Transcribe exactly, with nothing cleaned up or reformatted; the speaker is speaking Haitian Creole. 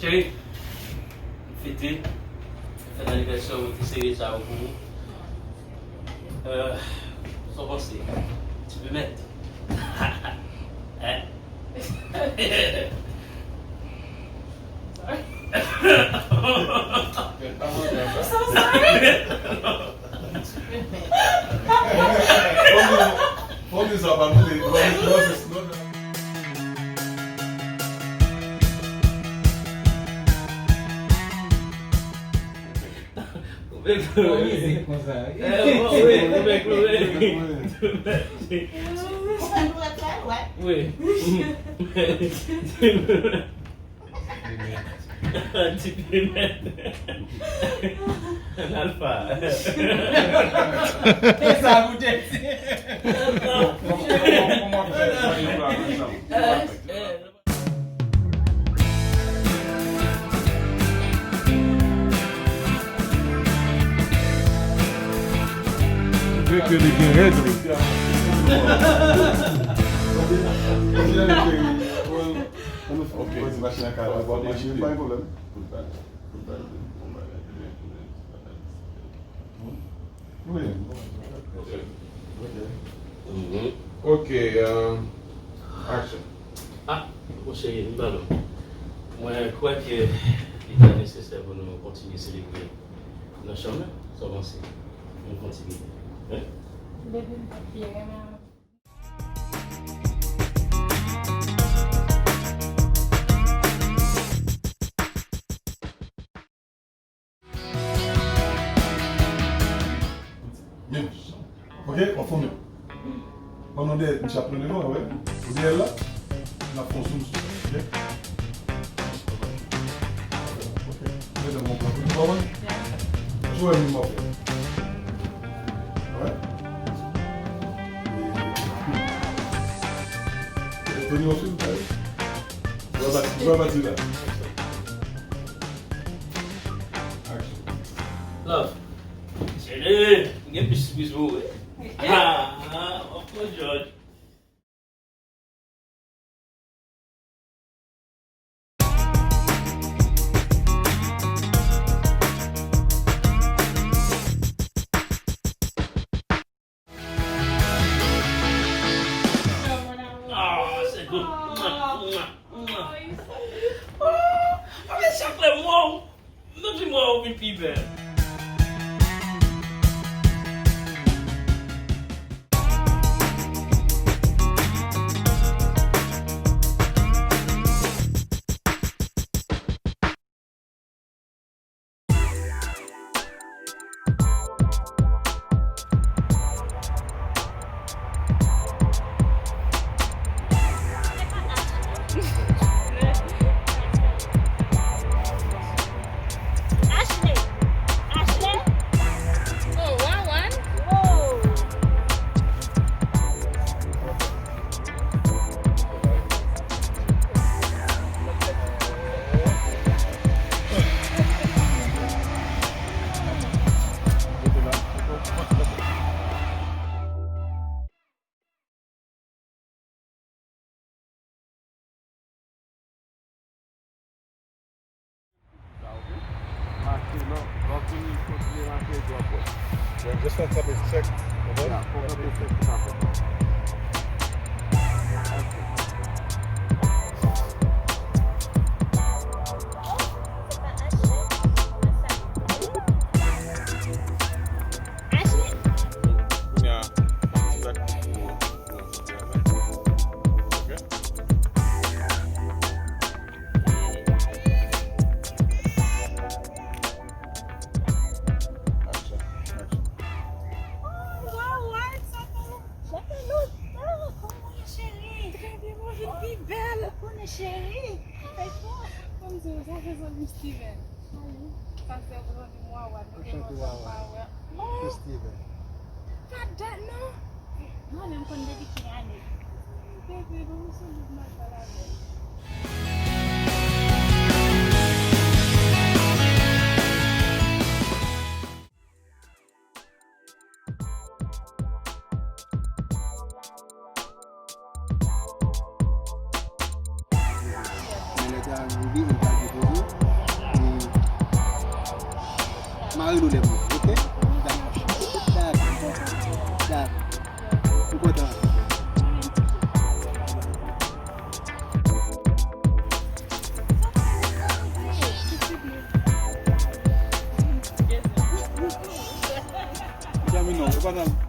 Cheri, m fete, fèt anivèsè w, mwen te sere sa yo pou ou. Euh, sa w panse? Ti pimèt? Hein? I'm so sorry. Fò m di sa, pa m vle, pa m vle, pa m vle. Ou fè klore. Mizik konsa. Eh, bon, wi, ou fè klore. Wi. Ti pimèt. Analfa. E sa pou te di. Kòman, kòman, kòman fè, fè yon bagay konsa? Vle ke li gen rèd, wi. Ok. Machin nan ka la, bon, machin, pa gen pwoblèm. Wi. Ok. Ok, euh, action. Ah, monchè, m ba nou. Mwen kwè ke li ta nesesè pou nou kontinye selebre nan chanm nan. Sa w panse? Nou kontinye. Hein? Depi m t ap pi renmen. Byen. Ok, w ap fòme. Pandan w dèyè, misye ap pran devan, wè. Ou dèyè l la, n ap fè yon zoom sou sa, ok? Ok. Mete yon plan pou nou, pa wè? Jwe menm w ap fè. Wè. E, Tony, w ap swiv, wè. Jwe pati, jwe pati la. Action. Love. Cheri, m gen plis sipriz pou ou, wi. Ah, ah, of course, George. Ah, c'est good. Mwa, mwa, mwa. Oh, men chak lè m wè w, m santi m wè w vin pi bèl. Ashley! Ashley! Oh, Wawan! Wow! Sa, ok? Mache, non. Lè w fini, kontinye mache, epi w ap wè. Just fè kanpe sèk, konprann? Ya, fò kanpe sèk pou sa fèt. Ashley! Kounye a, yon ti zak pou, pou, pou, pou, ok? Action, action. Oh, wow, wow, sa fè lontan. Sa fè lontan. Kòman w ye, cheri? Trè byen, mwen vin pi bèl. Ou konnen, cheri. Fè kwa? Kòm di w, sa fè zanmi Steven. Sa fè zanmi Wawan. Anchante, Wawan. Steven. Fè dat non. Mwen menm konn depi ki ane. Bebe, bon, m sou liv m al pale avè l. Men lè te a rive, li pa gen pwoblèm. Rele w lè m rive, oke? Dakò. Dakò. Dakò. M kontan. Janmi non, e pa nan